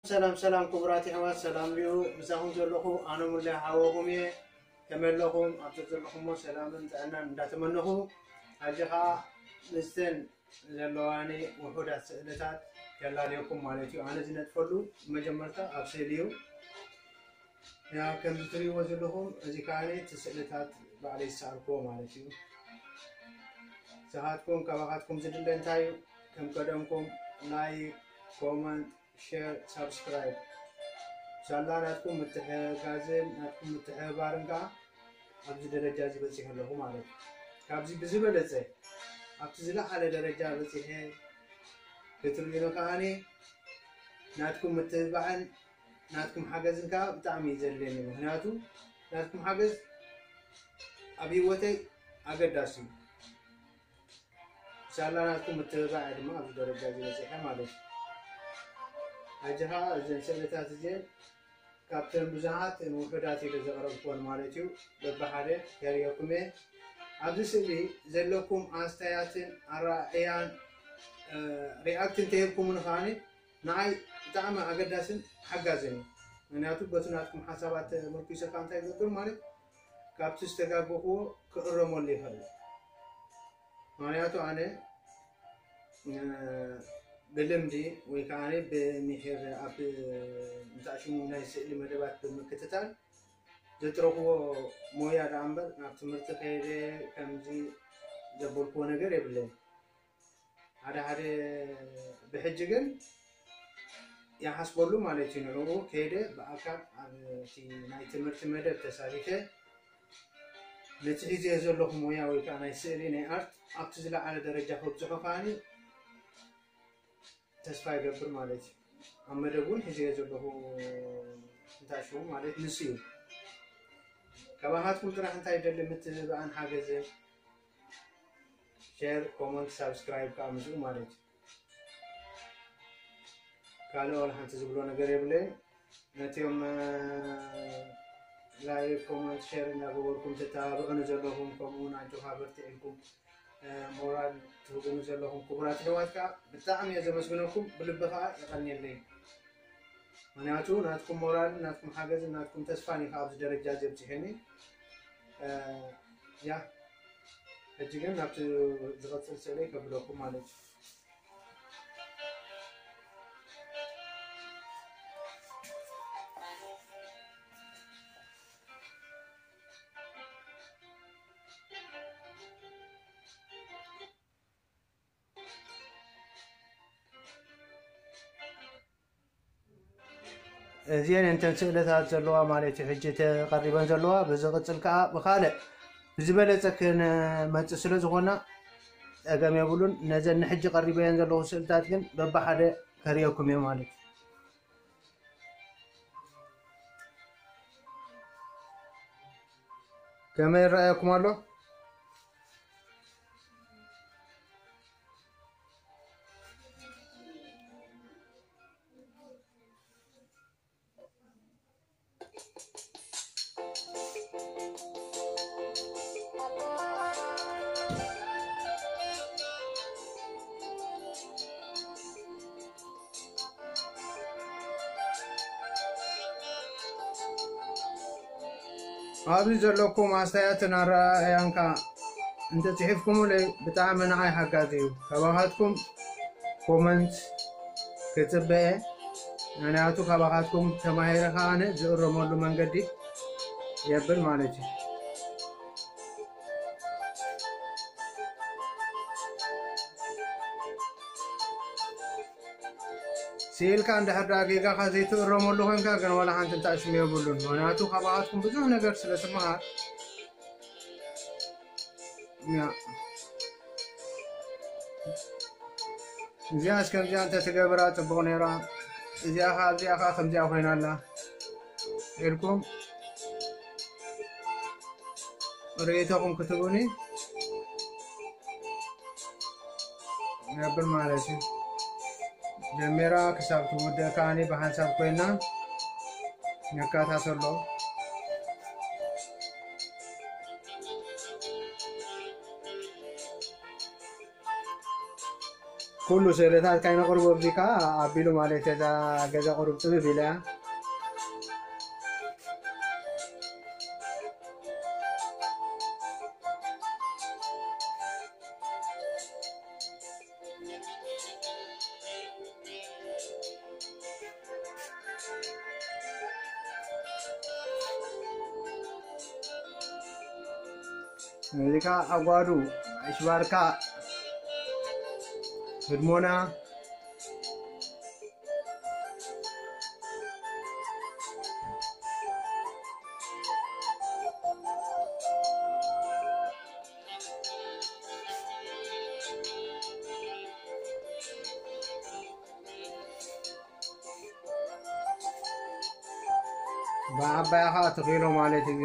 ሰላም ሰላም ክቡራት ኣሕዋት፣ ሰላም ድዩ? ምሳኹም ዘለኹ ኣነ ሙለ ሓወኹም እየ። ከመይ ኣለኹም? ኣብ ዘለኹሞ ሰላምን ጥዕናን እንዳተመነኹ፣ ሕጂ ኸዓ ምስተን ዘለዋኒ ውሑዳት ስእልታት ከላልየኩም ማለት እዩ። ኣነ ዝነጥፈሉ መጀመርታ ኣብ ስእሊ እዩ። ያ፣ ከምዚ ትሪእዎ ዘለኹም፣ እዚ ከዓኒ እቲ ስእልታት ባዕለይ ዝሰኣልክዎ ማለት እዩ። ንስኻትኩም፣ ካባኻትኩም ዝድለ እንታይ እዩ? ከም ቀደምኩም ላይክ፣ ኮመንት፣ ሼር፣ ሳብስክራይብ። ሳላ ናትኩም ምትሕጋዝን ናትኩም ምትሕብባርን ከኣ ኣብዚ ደረጃ እዚ በጺሐ ኣለኹ ማለት እዩ። ካብዚ ብዝበለጸ፣ ኣብቲ ዝለዓለ ደረጃ በጺሐ ክትርእዩኒ ከኣኒ ናትኩም ምትብባዕን ናትኩም ሓገዝን ከኣ ብጣዕሚ እዩ ዘድልየኒ። ምኽንያቱ ናትኩም ሓገዝ ኣብ ህይወተይ ኣገዳሲ እዩ። ሳላ ናትኩም ምትብባዕ እየ ድማ ኣብዚ ደረጃ እዚ በጺሐ ማለት እዩ። ሕጂ ኸኣ እዘን ስእልታት እዚአን ካብተን ብዙሓት ውሑዳት ኢለ ዘቕረብኩወን ማለት እዩ። በብሓደ ከርእየኩም እየ። ኣብዚ ስእሊ ዘለኩም ኣስተያየትን ኣረኣእያን፣ እ፣ ሪኣክት እንተሂብኩምኒ ከኣኒ ንዓይ ብጣዕሚ ኣገዳስን ሓጋዝን እዩ። ምኽንያቱ በቲ ናትኩም ሓሳባት ተመርኲሰ ከኣ እንታይ ይገብር ማለት ካብቲ ዝተጋገኹዎ ክእረመሉ ይኽእል። ምኽንያቱ ኣነ፣ እ፣ ብልምዲ ወይ ከኣ ብምሒር ኣብ፣ እንታይ ሽሙ፣ ናይ ስእሊ መደባት ብምክትታል ዘጥረኽዎ ሞያ ደኣ እምበር ናብ ትምህርቲ ከይደ ከምዚ ዘበልክዎ ነገር የብለይን። ሓደ ሓደ ብሕጂ ግን ይሓስበሉ ማለት እዩ። ንዕኡ ከይደ ብኣካል ኣብ እቲ ናይ ትምህርቲ መደብ ተሳቲፈ ነቲ ሒዘዮ ዘለኹ ሞያ ወይ ከዓ ናይ ስእሊ ናይ ኣርት ኣብቲ ዝለዓለ ደረጃ ከብፅሖ ከዓኒ ተስፋ ይገብር ማለት እዩ። ኣብ መደብ እውን ሒዘዮ ዘለኹ እንታይ ሽሙ ማለት ንሱ እዩ። ካባኻትኩም ጥራሕ እንታይ ይደሊ? ምትብባዕን ሓገዝን፣ ሼር፣ ኮመንት፣ ሳብስክራይብ ከዓ ምስኡ ማለት እዩ። ካልእ ዋላ ሓንቲ ዝብሎ ነገር የብለይን። ነቲኦም፣ እ፣ ላይክ፣ ኮመንት፣ ሼር እናገበርኩም ተተባብዑኒ ዘለኹም፣ ከምኡ እውን ኣጆኻ በርትዕ ኢልኩም፣ እ፣ ሞራል ትህቡኒ ዘለኹም ክቡራት ኣሕዋት ከዓ ብጣዕሚ እየ ዘመስግነኩም፣ ብልቢ ከዓ የቐንየለይ። ምኽንያቱ ናትኩም ሞራልን ናትኩም ሓገዝን ናትኩም ተስፋን እዩ ከዓ ኣብዚ ደረጃ እዚ ኣብፅሑኒ። እ፣ ያ፣ ሕጂ ግን ናብቲ ዝቐፅል ስእለይ ከብለኩም ማለት እዩ። እዚአን እንተን ስእልታት ዘለዋ ማለት እዩ ሕጂ ተቐሪበን ዘለዋ። ብዝቕፅል ከዓ ብኻልእ ብዝበለፀ ክንመፅእ ስለ ዝኾና ፀገም የብሉን። ነዘን ንሕጂ ቀሪበየን ዘለኹ ስእልታት ግን በብሓደ ከርእየኩም እየ ማለት እዩ። ከመይ ይረኣየኩም ኣሎ? ኣብዚ ዘለኩም ኣስተያየትን ኣረኣእያን ከኣ እንተጽሒፍኩምለይ ብጣዕሚ ንዓይ ሓጋዚ እዩ። ካባኻትኩም ኮመንት ክጽበ እየ። ምኽንያቱ ካባኻትኩም ተማሂረ ከኣ ኣነ ዝእረመሉ መንገዲ የብል ማለት እዩ። ስኢልካ እንድሕር ደኣ ጌጋኻ ዘይትእረመሉ ኮንካ ግን ዋላ ሓንቲ እንታይ ሽም የብሉን። ምኽንያቱ ካባኻትኩም ብዙሕ ነገር ስለ ስምሃር። ያ። እዚኣስ ከምዚኣ እንተትገብራ ጽቡቕ ነይራ። እዚኣ ኸኣ፣ እዚኣ ኸኣ ከምዚኣ ኮይና ኣላ ኢልኩም ርእይቶኹም ክትቡኒ ነብል ማለት እዩ። ጀሚራ ክሳብ ትውድእ ከኣኒ ብሓንሳብ ኮይና ንከታተሎ። ኩሉ ስእልታት ካይነቕርቦ ኣብዚ ከኣ ኣቢሉ ማለት እያ። እዛ ገዛ ቁሩብ ጽብብ ኢላ እያ። እዚ ከኣ ኣጓዱ፣ ኣሽባርካ፣ ህድሞና፣ ብዓባያ ኸዓ ተኺሎ ማለት እዩ።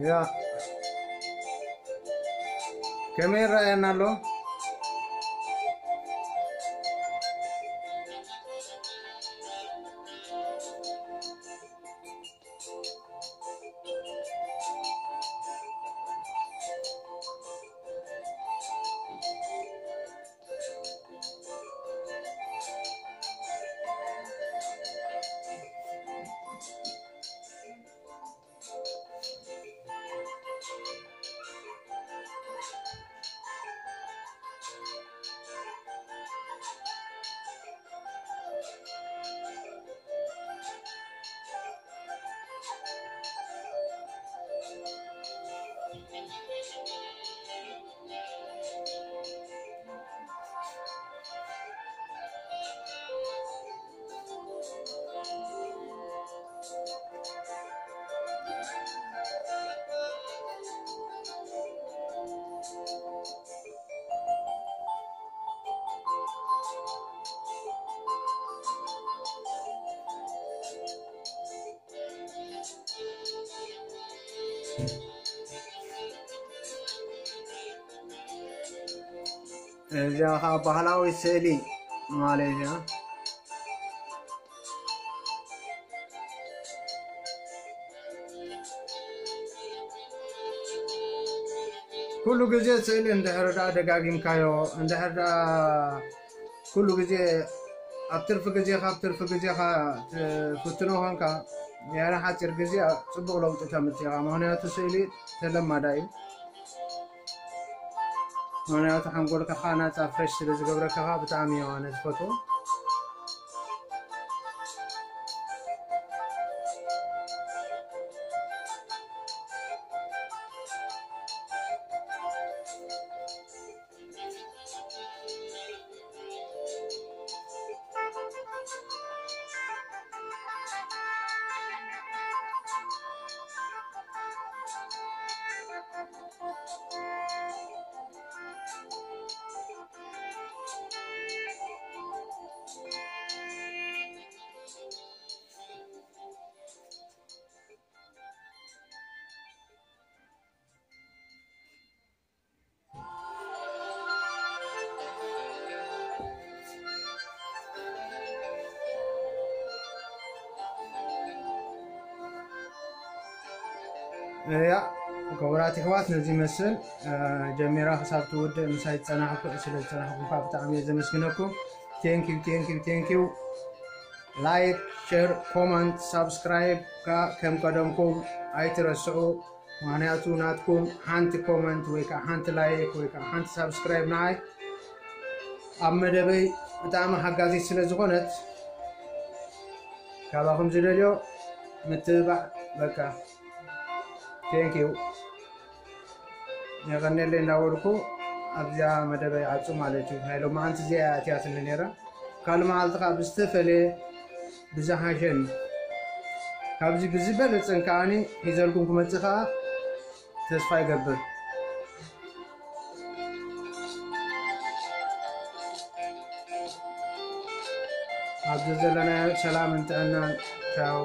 ያ፣ ከመይ ይረኣየና ኣሎ? እዚኣ ኸዓ ባህላዊ ስእሊ ማለት እያ። ኩሉ ግዜ ስእሊ እንድሕር ደኣ ደጋጊምካዮ፣ እንድሕር ደኣ ኩሉ ግዜ ኣብ ትርፊ ግዜኻ፣ ኣብ ትርፊ ግዜኻ ትፍትኖ ኾንካ፣ ያለ ሓፂር ግዜ ፅቡቕ ለውጢ ተምፅእ ኢኻ። ምኽንያቱ ስእሊ ተለማዳ እዩ። ምኽንያቱ ሓንጎልካ ኸዓ ናፃ ፍሬሽ ስለ ዝገብረካ ኸዓ ብጣዕሚ እየ ኣነ ዝፈትዎ። እያ፣ ክቡራት ኣሕዋት፣ ነዚ ይመስል። እ፣ ጀሚራ ክሳብ ትውድእ ምሳይ ዝጸናሕኩ-፣ ስለ ዝጸናሕኩም ከዓ ብጣዕሚ እየ ዘመስግነኩም። Thank you, thank you, thank you። ላይክ፣ ሸር፣ ኮመንት፣ ሳብስክራይብ ከዓ ከም ቀደምኩም ኣይትረስዑ። ምኽንያቱ ናትኩም ሓንቲ ኮመንት ወይ ከዓ ሓንቲ ላይክ ወይ ከዓ ሓንቲ ሳብስክራይብ ንዓይ ኣብ መደበይ ብጣዕሚ ሓጋዚት ስለ ዝኾነት፣ ካባኹም ዝደልዮ ምትብባዕ በቃ። Thank you። የቐንየለይ እንዳበልኩ ኣብዚኣ መደበይ ይዓጹ ማለት እዩ። ናይ ሎማዓንቲ እዚኣ እያ ኣትያትኒ ነይራ። ካልእ መዓልቲ ከዓ ብዝተፈለየ ብዝሓሸን ካብዚ ብዝበለጸን ከዓኒ ሒዘልኩም ክመጽእ ከዓ ተስፋ ይገብር። ኣብዚ ዘለናዮ ሰላምን ጥዕናን ያው